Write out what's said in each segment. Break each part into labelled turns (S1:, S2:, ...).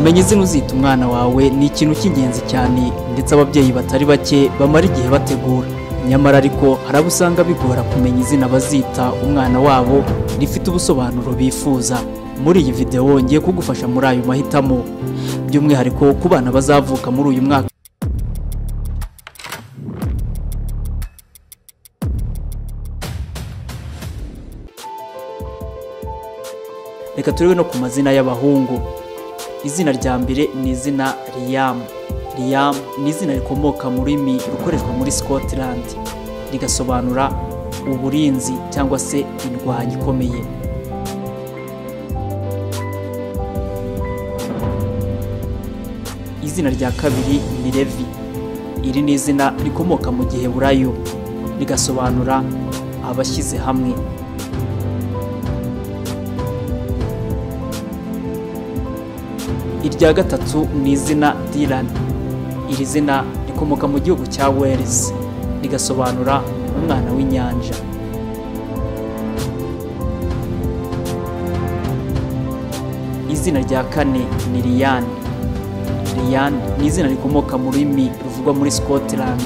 S1: Kumenya izina uzita umwana wawe ni ikintu cy'ingenzi cyane, ndetse ababyeyi batari bake bamara igihe bategura. Nyamara ariko hari abo usanga bigora kumenya izina bazita umwana wabo rifite ubusobanuro bifuza. Muri iyi video ngiye kugufasha muri ayo mahitamo, by'umwihariko ku bana bazavuka muri uyu mwaka. Reka turebe no ku mazina y'abahungu. Izina rya mbere ni izina Liam. Liam ni izina rikomoka mu rurimi rukoreshwa muri Scotland, rigasobanura uburinzi cyangwa se indwanyi ikomeye. Izina rya kabiri ni Levi. Iri ni izina rikomoka mu Giheburayo, rigasobanura abashyize hamwe. Irya gatatu ni izina Dylan. Iri zina rikomoka mu gihugu cya Wales, rigasobanura umwana w'inyanja. Izina rya kane ni Ryan. Ryan ni izina rikomoka mu rurimi ruvugwa muri Scotland,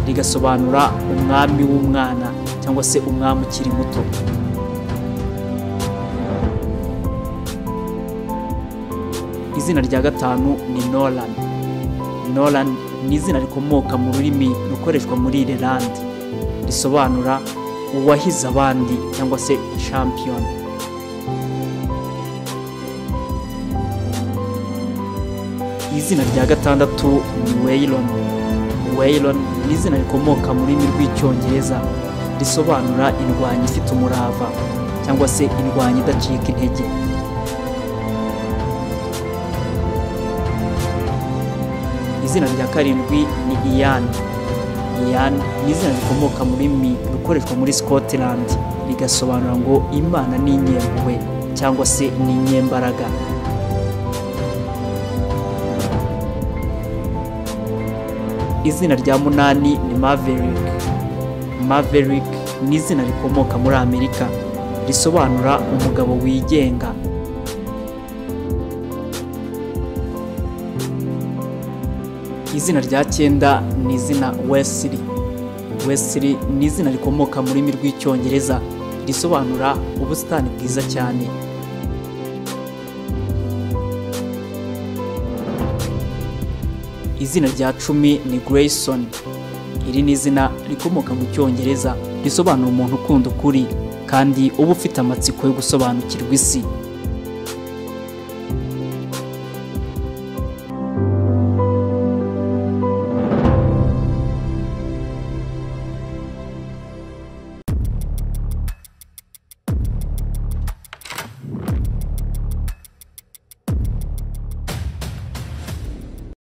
S1: rigasobanura umwami w'umwana cyangwa se umwami ukiri muto. Izina rya gatanu ni Nolan. Nolan ni izina rikomoka mu rurimi rukoreshwa muri Ireland, risobanura uwahize abandi cyangwa se champion. Izina rya gatandatu ni Waylon. Waylon ni izina rikomoka mu rurimi rw'Icyongereza, risobanura indwanyi ifite umurava cyangwa se indwanyi idacika intege. Izina rya karindwi ni Ian. Ian ni izina rikomoka mu rurimi rukoreshwa muri Scotland, rigasobanura ngo Imana ni inyempuhwe cyangwa se ni inyembaraga. Izina rya munani ni Maverick. Maverick ni izina rikomoka muri Amerika, risobanura umugabo wigenga. Izina rya cyenda ni izina Wesley. Wesley ni izina rikomoka mu rurimi rw'Icyongereza, risobanura ubusitani bwiza cyane. Izina rya 10 ni Grayson. Iri ni izina rikomoka mu Cyongereza, risobanura umuntu ukunda ukuri kandi uba ufite amatsiko yo gusobanukirwa isi.